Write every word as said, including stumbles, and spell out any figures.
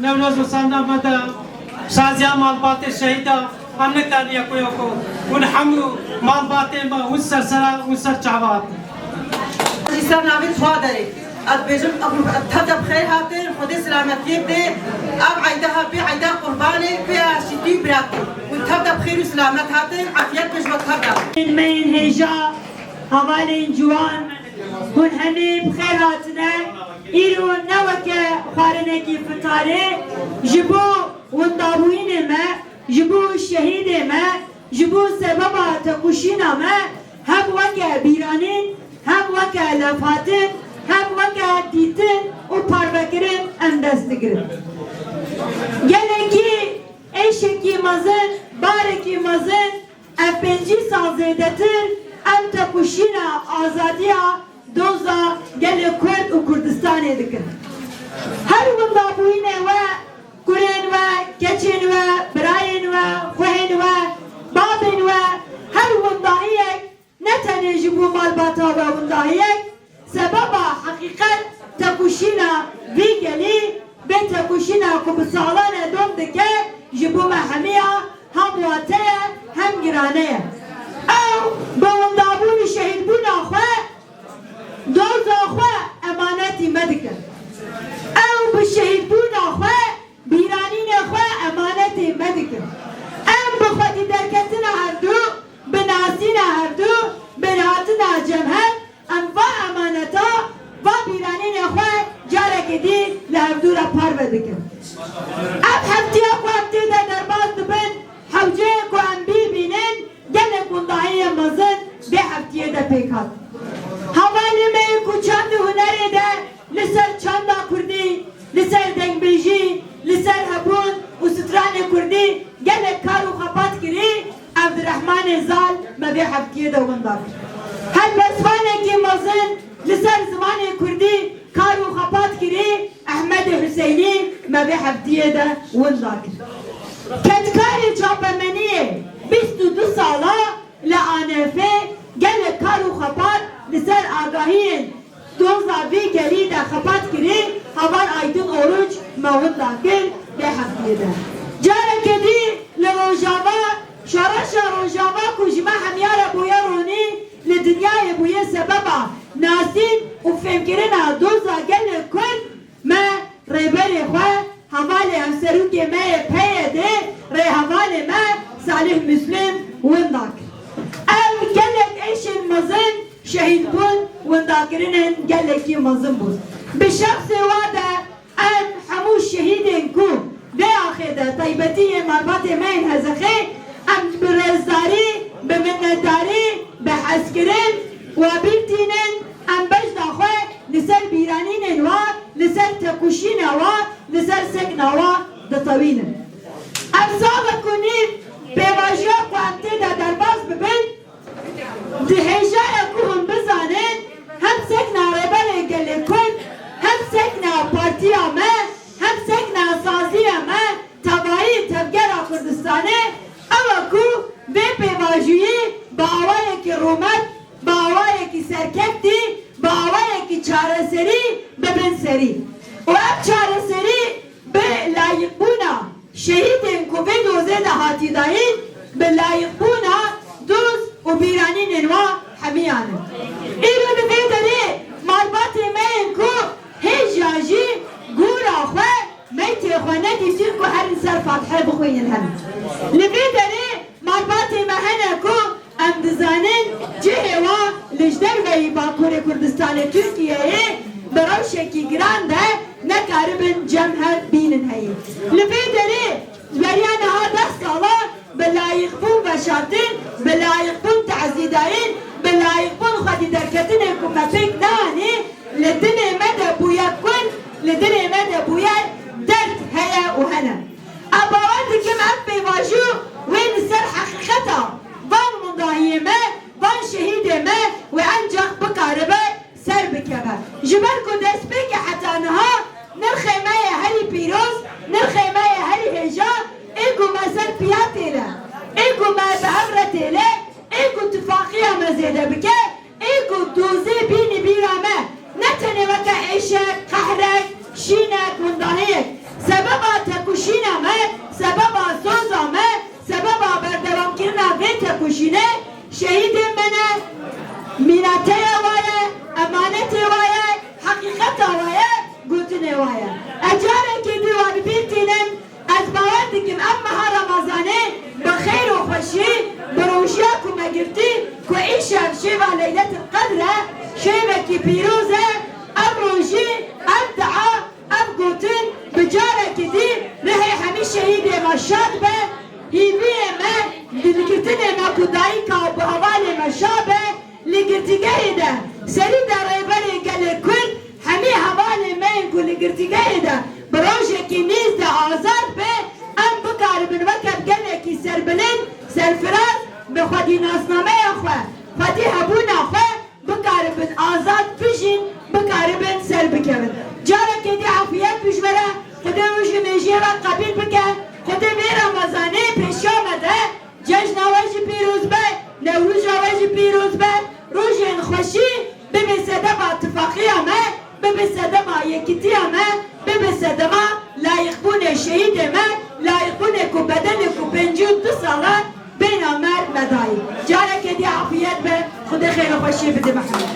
Newroz û sanda me de saziya malbatê şehîda em nikariye ku yeko hûn hemû malbatê me hûn ser sera hûn ser çava hatin. Îslam navê Tuwa derê. Ez dibêjim, ev, ev tev de bi xêr hatin, Xwedê selametiyê bide. Ev eyda ha bê eyda qurbanê, bê aşîtî û biratî. Hûn tev de bi xêr û selamet hatin, afiyet be ji we tev de. Ên me yên hêja, hevalên ciwan, hûn hemî bi xêr hatine. Îro ne weke xwarinekî fitarê, ji bo windabûyînê me, ji bo şehîdê me, ji bo sebeba tekoşîna me hem weke bîranîn, hem weke levhatin, hem weke dîtin û parvekirin em dest digirin. Gelekî êşekî mezin, barekî mezin, ev pêncî sal zêdetir em tekoşîna azadiya doza gelê Kurd û Kurdistanê dikin. Her windabûyînê we, kurên we, keçên we, birayên we, xwehên we, babên we, her windahiyek ne tenê ji bo malbata we windahiyek, sebeba heqîqet tekoşîna vî gelî, vê tekoşîna ku bi salan e dom dike, ji bo me hemiya hem wate ye, hem girane ye. Ew bi windabûn û şehîdbûna xwe, doza xwe emanetî me dikin. Ew bi şehîdbûna xwe, bîranînê xwe emanetê me dikin. Em bi xwedî derketina hevdû, bi nasîna hevdû, bi hatina cem hev, em va emaneta, va bîranînê xwe careke dî li hevdû re parve dikin. Ev heftiya ku em tê de derbas dibin, hewceyê ku em bîr bînin, gelek windahiyên mezin vê heftiyê de pêk hat. Hevalê me yê ku çand û hunerê de li ser çanda kurdî, li ser dengbêjî, li ser hebûn û stranê kurdî gelek kar û xepat kirî, Evdirehmanê Zal me vê heftiyê de winda kir. Helbestvanekî mezin li ser zimanê kurdî kar û xepat kirî, Ehmedê Huseynî me vê heftiyê de winda kir. Kedkarê çapemeniyê bîst û du sala li A N F'ê gelek kar û xepat li ser agahiyên doza vê gelî de xepat kirî, heval Aydın Oruç me winda kir vê heftiyê de. Careke dî li Rojava, şoreşa Rojava ku ji me hemiya re bûye ronî, li dinyayê bûye sebeba nasîn û fêmkirina doza gelê Kurd, me rêberê xwe, hevalê hevserokê me yê P Y D'ê, rêhevalê me Salih Muslim winda kir. Ev gelek êşên mezin şehîd bûn, windakirinên gelekî mezin bûn. Bi şexsê wa de em hemû şehîdên ku vê axê de taybetî yê malbatê me yên Hezexê, em bi rêzdarî, bi minnetdarî, bi hezkirin we bîr tînin, em bejna xwe li ser bîranînên wa, li ser tekoşîna wa, li ser sekna wa ditewînin. Ev sala ku nîv pêvajoya ku em tê de derbas bibin, di hêjaya ku hûn bizanin, hem sekna Rêberê Gelê Kurd, hem sekna partiya me, hem sekna saziya me, tevayî Tevgera Kurdistanê, ew e ku vê pêvajoyî bi awayekî rûmet, bi awayekî serkeftî, bi awayekî çareserî bibin serî. Û ev çareserî bi layîqbûna şehîdên ku vê dozê de hatî dayîn, bi layîqbûna doz û bîranînên wa hemiyan in. Îro li vê derê malbatê me yên ku hêja jî gora xwe meytê xwe nedîtin ku herin ser Fatihê bixwînin herin. Li vê derê malbatê me hene ku em dizanin cihê wa li ji derveyî Bakurê Kurdistanê Tirkiyeyê bi rewşekî giran de nekaribin cem hev bînin heyî. Li vê derê beriya niha deh sala bi layîqbûn veşartin, bi layîqbûn tezîdayîn, bi layîqbûn xwedî derketinê ku me pêk neanî, li dilê me de bûye kul, li dilê me de bûye derd heye û hene. Ez bawer dikim ev pêvajo wê li ser heqîqeta van windahiyê me, van şehîdê me wê encax bikaribe ser bikeve. Ji ber ku destpêkê heta niha nirxê me yê herî pîroz, nirxê me yê herî hêja, ê ku me ser piya têle, ê ku me bi hev re têle, ê ku tifaqiya me zêde bike, ê Qehrek, şînek, windaneyek. Sebeba tekoşîna me, sebeba soza me, sebeba berdewamkirina vê tekoşînê şehîdên me ne, mînateya wa ye, emanetê wa ye, heqîqeta wa ye, gotinê wa ye. Ez carekê dî wan li bîr tînim. Ez bawer dikim em meha Remezanê bi xêr û xweşî, bi rojiya ku me girtî, ku îşev şêva Leyletil Qedr e, şêvekî pîroz e, em rojî, ev dua, ev gotin bi carekî dî rihê hemî şehîdê me şad be, hîviyê me, dilgirtinê me ku dayika bi hevalê me şa be, Li girtîgehê de serî de Rêberê Gelê Kurd hemî hevalên me yên ku li girtîgehê de bi rojekî nîz de azad be, em bikaribin weke gelekî serbilind, serfiraz bi xwedînasnameya xwe, xwedî hebûna xwe bikaribin azad bijîn, bikaribin ser bikevin. Careke dî afiyet bi ji we re, Xwedê rojê mêjiyê we qebîl bike, Xwedê vê Remezanê pêşiya me de Cejna we jî pîroz be, Newroja we jî pîroz be, rojên xweşî bibe sedema tifaqiya me, bibe sedema yekîtiya me, bibe sedema layîqbûnê şehîdê me, layîqbûnê ku bedelê ku pêncî û du sal e bêhna me re dayî. Careke dî afiyet be, Xwedê xêr û xweşiyê bide me hemû.